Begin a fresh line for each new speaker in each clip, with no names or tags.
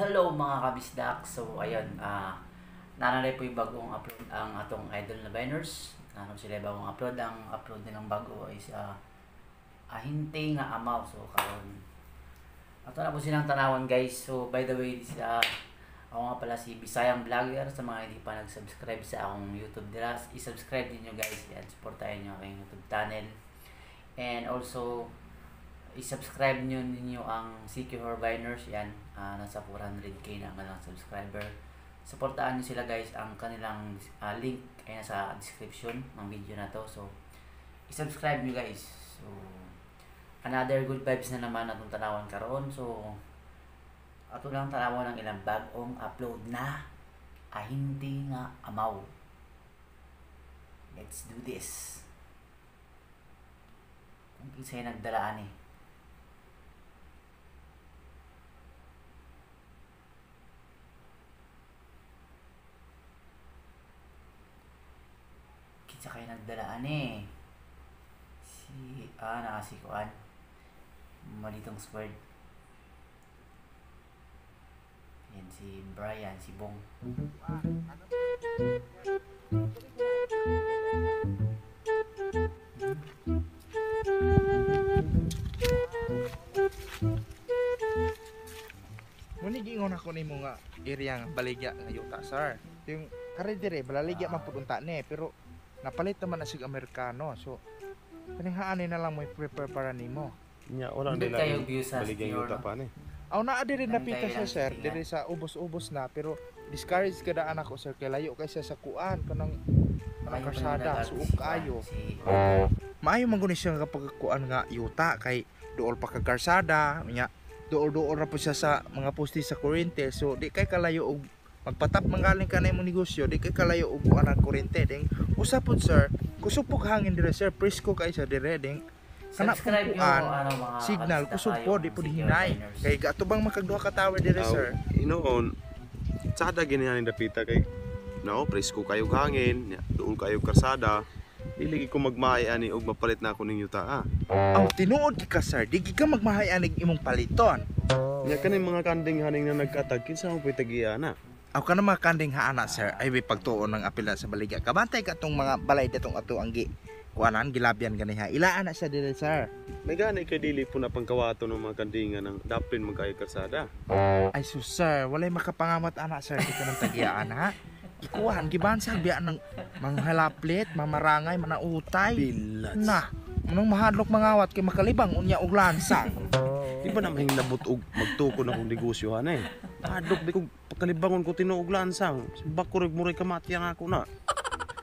Hello mga kabisdak. So ayun, nanalay po yung bagong upload ang atong idol na biners. Ano sila bagong upload? Ang upload nilang bago is Ahinte nga Amaw. So karon ato na po silang tanawan, guys. So by the way, this, ako nga pala si Bisayang Vlogger. Sa mga hindi pa nag-subscribe sa akong YouTube dira, i-subscribe niyo, guys. Yan, suportahin niyo aking YouTube channel. And also i-subscribe nyo ninyo ang CQ Horbiners. Yan, nasa 400K na ang kanilang subscriber. Suportahan nyo sila, guys. Ang kanilang link ay nasa description ng video na to. So i-subscribe nyo, guys. So another good vibes na naman atong tanawan karon. So ato lang tanawan ang ilang bagong upload na Ahinte nga Amaw. Let's do this. Kung kinsay nagdalaan eh. Kinsa kay nagdalaan eh. Si si kuan. Malitong squared. Yan si Brian, si Bong.
Muni giingon ako nimo nga area nga baligya nga yuta, sir. Yung kare dire baligya man pud unta ni, pero napalit naman na sig Amerikano. So kaning haani na lang mo prepare para nimo.
Nya wala
Hindi
nila
kayo view sa
baligyang
senior,
yuta
no?
pa ni.
Aw, naa dire
Antay
napita
lang
siya, sir,
siya.
Dire sa ubos-ubos na, pero discourage kada anak ko, sir, kay layo kay siya sa kuan kanang
Ayaw pa
karsada,
nila
suok
si kuan,
kaayo.
si
Maayo man guni siya kapag kuan nga yuta kay duol pa ka karsada, nya duol-duol ra po siya sa mga poste sa kuryente. So di kay kalayo og magpatap manggaling ka na imong negosyo, di kay kalayo og kuan ang kuryente ding. Usa pod, sir, kusog pug hangin dire, sir, presko kay sa dire ding. Kana pug
Subscribe nyo,
kuan,
ano, mga
signal
kabisdak,
kusog po,
yung
di pud
CQ
hinay.
Biners.
Kay gatubang makagduha ka tower dire,
Aw,
sir.
Inoon sada gini ni dapita kay nao presko kayo hangin, nya duol kayo karsada. Dili ko magmahay ani og mapalit na ako ning yuta ah.
Aw, tinuod gi ka, sir, di gi ka magmahay anig imong paliton.
Nya kaning mga kanding haning na nagkatag kinsa mo po'y tagiya na.
Aw, kana mga kanding haana, sir, ay may pagtuon ng apela sa baligya. Kabantay ka tong mga balay datong ato ang gi kuanan gilabyan ganiha. Ilaan na siya dire, sir.
May gani kay dili po na pangkawato ng mga kandingan ng daplin man kayo karsada.
Ay sus, sir, walay makapangamat ana, sir, di ka ng tagiyaan ha. Ikuhan, gibansag biya ng manghalaplit, mamarangay, manautay.
Bilats.
Na, manong mahadlok mangawat kay makalibang unya og lansang.
Di ba naman hinabot og magtukod akong negosyo han eh. Hadlok di ko pagkalibangon ko tinuog lansang. Bako rig muray kamatya nga ako na.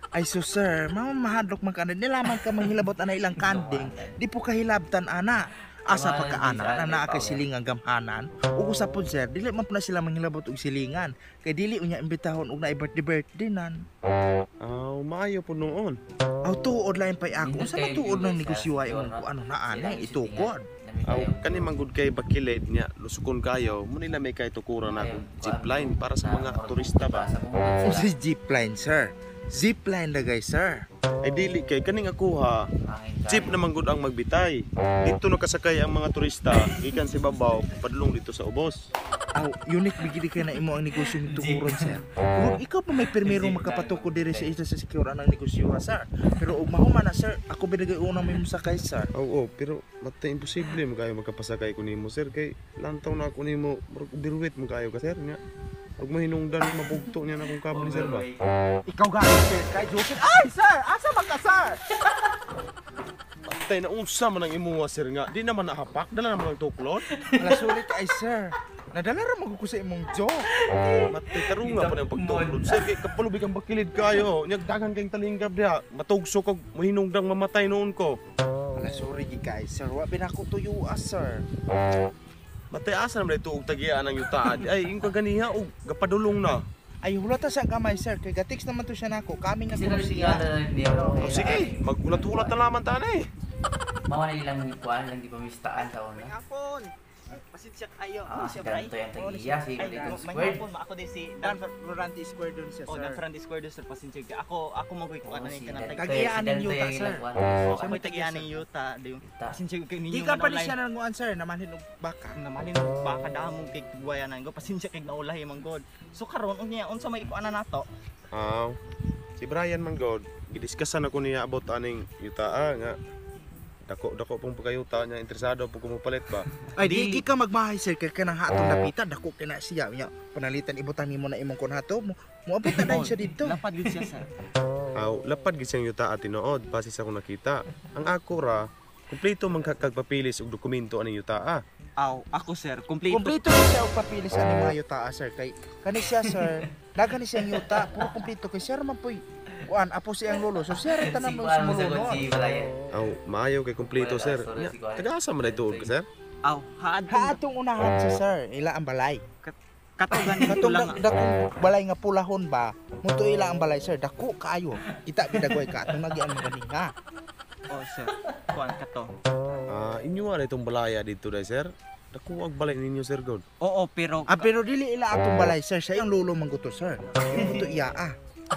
Ay sus, sir, mama mahadlok man ka na. Nilaman ka manghilabot ana ilang kanding, di po kahilabtan ana. Asa pa ka ana, na naa kay silingang gamhanan. Ug usa pod, sir, dili man po na sila manghilabot og silingan. Kay dili unya imbitahon og naay birthday birthday nan.
Aw, maayo po noon.
Aw, tuod lain pay ako.
Nindot
Unsa man
kayo
tuod
view,
ng
guys,
negosyo
ha?
ay imong
Siguro,
kuan na
sila
ana
ang
itukod.
sitingan.
Aw, kani manggod kay bakilid niya lusukon kayo. Mo nila may kay tukuran na
Ayun,
jeep
kuan,
line para sa
na-
mga turista ba.
Sa bungkod
Unsa
sila.
zip line, sir? Zip line lagay, sir.
Ay dili kay kaning akuha.
Hangin kayo.
Jeep naman gud ang magbitay. Dito nakasakay ang mga turista gikan sa babaw padulong dito sa ubos.
Aw, unique bigili kay na imo ang negosyo ng tukuron, sir. Kung ikaw pa may permiro makapatukod diri sa isla sa secure ang negosyo, ha, sir. Pero ug mahuman na, sir, ako binigay una may musakay, sir.
Oo, pero matay imposible mo kayo magkapasakay ko nimo, sir, kay lantaw na ako nimo, murag overweight mo kayo ka, sir, nya. Ug mahinungdan mabugto niya na akong kable, sir ba.
Overweight.
Ikaw gani, sir, kay Joseph. Ay, sir, asa man ka, sir?
Patay na unsa man ang imuha, sir, nga di naman nahapak, dala naman ang tuklod.
Ala sulit ay, sir. Nadala ra man ko sa imong joke.
Matay tarunga pa ng pagtuklod, sir, kay kapalubig ang bakilid kayo. Nya daghan kayong talingkab diha, matugso kag mahinungdang mamatay noon ko.
Ala sorry gi kay, sir. Wa binako tuyo, ah, sir.
Matay asa naman ito og tagian ang yutaan. Ay yung kaganiha og gapadulong na.
Ay hulata sa gamay, sir, kay gatext naman to siya nako. Kami nga
Sila
kuno
rin
siya.
sila niya.
O sige, maghulat-hulat na lamang ta na eh.
Mawa na ilang kuan lang di pamistaan sa una.
Hapon.
Pasensya kayo.
Ah,
Ano
si
siya, Bray?
Danto yung tag-iya, si
Ay,
Clayton
may
Squared.
hapon ma ako din si
Dan Florante Square dun siya,
Oh,
sir.
Dan Ferrandi Square sir, pasensya ka. Ako ako mo koy kuan
Oo,
ni
si
kanang
Danto,
tag.
Tag-iya
si
aning
Danto
yuta,
yung
sir.
ilagwan.
Ako
may
tag-iya ning yuta, di.
Yuta.
Pasensya kay ninyo.
Di ka pa ni siya nanguan, sir, namanhin og baka.
Namalin og baka damo kay guwayanan ko. Pasensya kay naulahi man god. So karon unya unsa may ikuan na nato?
Ah, si Brian man god, gidiskusan ako niya about aning yuta nga. Dako dako pong pagkayuta niya, interesado po kumupalit ba.
Ay, di ka magmahay, sir, kay kanang hatong dapita dako kay na siya. Nya, panalitan ibutang nimo na imong kun hato mo. Moabot na dayon siya didto.
Lapad gyud siya, sir.
Aw, lapad gid siyang yuta at tinuod base sa akong nakita. Ang ako ra, kumpleto man kag papilis og dokumento aning yuta ah.
Aw, ako sir, kompleto.
Kompleto ni siya og papilis ani mga yuta, sir, kay kani siya, sir. Dagan ni siyang yuta, puro kompleto kay sir man poy. Kuan apo siyang lolo. So sir tanan
Si
mo
Kuan mo sagot
sumulunod.
si Brian.
Aw, maayo kay kumpleto
Wala,
sir.
sorry,
Nya,
si Kuan.
Taga-asa man dito ka sir?
Aw, haad
Haatong unahan siya, sir, ila ang balay.
katugan nito
Katong
lang.
dakong balay nga pulahon ba? Muto ila ang balay, sir, dako kaayo. Kita bidagway ka atong nagyan mo gani ha.
Oh, sir. Kuan kato.
Ah, inyo nga itong balaya dito dai sir. Dako ang balay ninyo sir god.
Oo, pero
Ah, pero dili ila atong balay, sir, sa iyang lolo man guto, sir. Yung guto iya ah.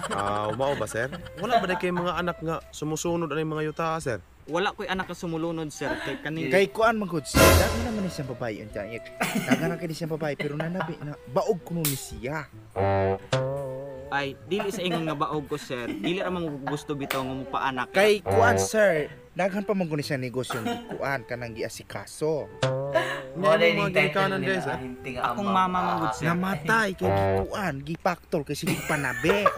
Ah, mao ba sir? Wala ba dai kay mga anak nga sumusunod ani mga yuta sir?
wala ko'y anak ka sumulunod, sir. Kay kaning
Kay kuan man gud, sir. Daghan naman ni siyang babae unta. Daghan na kay ni siyang babae pero nanabi na baog kuno ni siya.
ay dili sa ingon nga baog ko, sir. Dili ra man mo gusto bitaw nga mopaanak.
Kay kuan, sir, daghan pa man gud ni siyang negosyo kuan kanang giasikaso.
Mo na
Mga
yung title
ginikanan
nila,
dai sir.
Ahinti nga
Akong
Amaw.
mama man gud, sir.
Namatay kay gikuan, gipaktol kay sige panabi.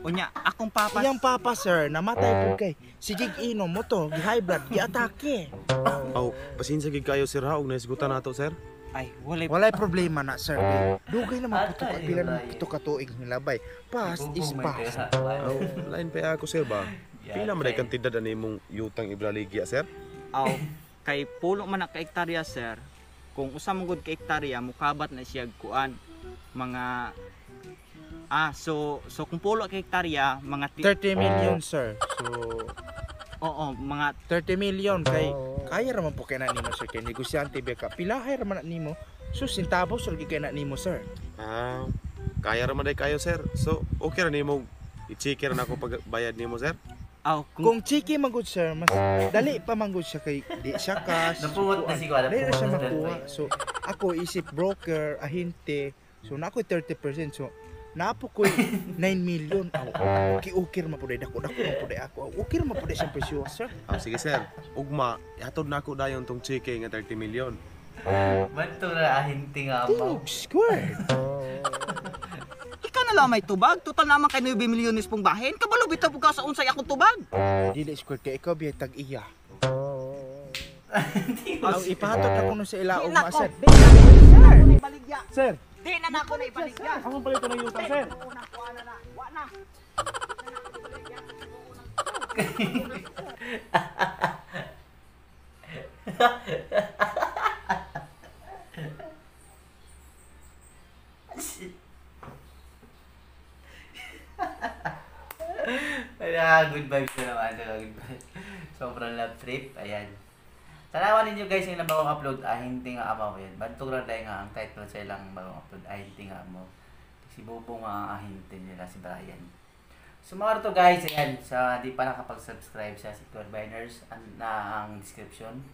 Unya, akong papa
Iyang papa, sir, namatay pud kay sige inom mo to, gi high blood, giatake.
Aw, pasensya gid kayo sir ha og nahisgutan nato sir.
ay walay
Walay problema na, sir. Kay dugay naman puto ka
Atay,
pila naman
walay.
pito ka tuig nilabay. Past is
Bumbong may
past.
tira.
Aw, lain pa ako sir ba?
Yeah,
Pila man dai
okay.
kantidad ani imong yutang ibaligya sir?
Aw, kay pulo man na ka hektarya, sir. Kung usa man gud ka hektarya mukabat na siya kuan mga so kung pulo ka hektarya mga
30 million, sir. So
oo, mga
30 million kay kaya ra man po kay na nimo, sir, kay negosyante ba ka. Pilahay ra man na nimo. So centavos ra gyud kay na nimo, sir.
Ah, kaya ra man dai kayo sir. So, okay ra nimo i-check ra nako pagbayad nimo sir.
aw kung,
Kung chiki man gud, sir, mas dali pa man gud siya kay di siya cash.
Napungot na si Kuan,
Dali ra siya
napungot na si
makuha.
Dantoy.
So ako isip broker, ahente. So na ako'y 30%. So naapo ko'y 9 million. Aw, okay, okay ra man pud dako dako man pud ako. Aw, okay ra man pud siyang presyo, sir.
Ah, sige sir. Ugma, ihatod na ako dayon tong cheque nga 30 million.
Banto na Ahinti nga Amaw.
Tingog squared.
ikaw na lang may tubag total naman kay 9 milyones pong bahin kabalo bitaw pud ka sa unsay akong tubag.
Dili squared kay ikaw biya tag iya. Aw, ipahatod ako nun sa ila
Di
og
na ko,
sir.
di na ako na ibaligya.
Sir,
Di na nako na ibaligya.
Ako palito ng yuta, sir.
Una ko ana na. Wa na.
Ay, good vibes na naman. Good vibes. Sobrang love trip. Ayan. Tanawan ninyo guys yung ilang bagong upload, Ahinti nga Amaw. Yan. Bantog ra dahil nga ang title sa ilang bagong upload, Ahinti nga Amaw. Si Bobo nga ang ahinte nila, si Brian. So mga to guys, ayan, sa di pa nakapag-subscribe sa Secure Biners, na ang description,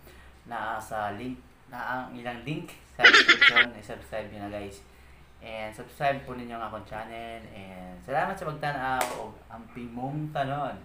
na sa link, na ang ilang link sa description, i-subscribe nyo na guys. And subscribe po ninyo ang akong channel. And salamat sa pagtanaw og amping mong tanon.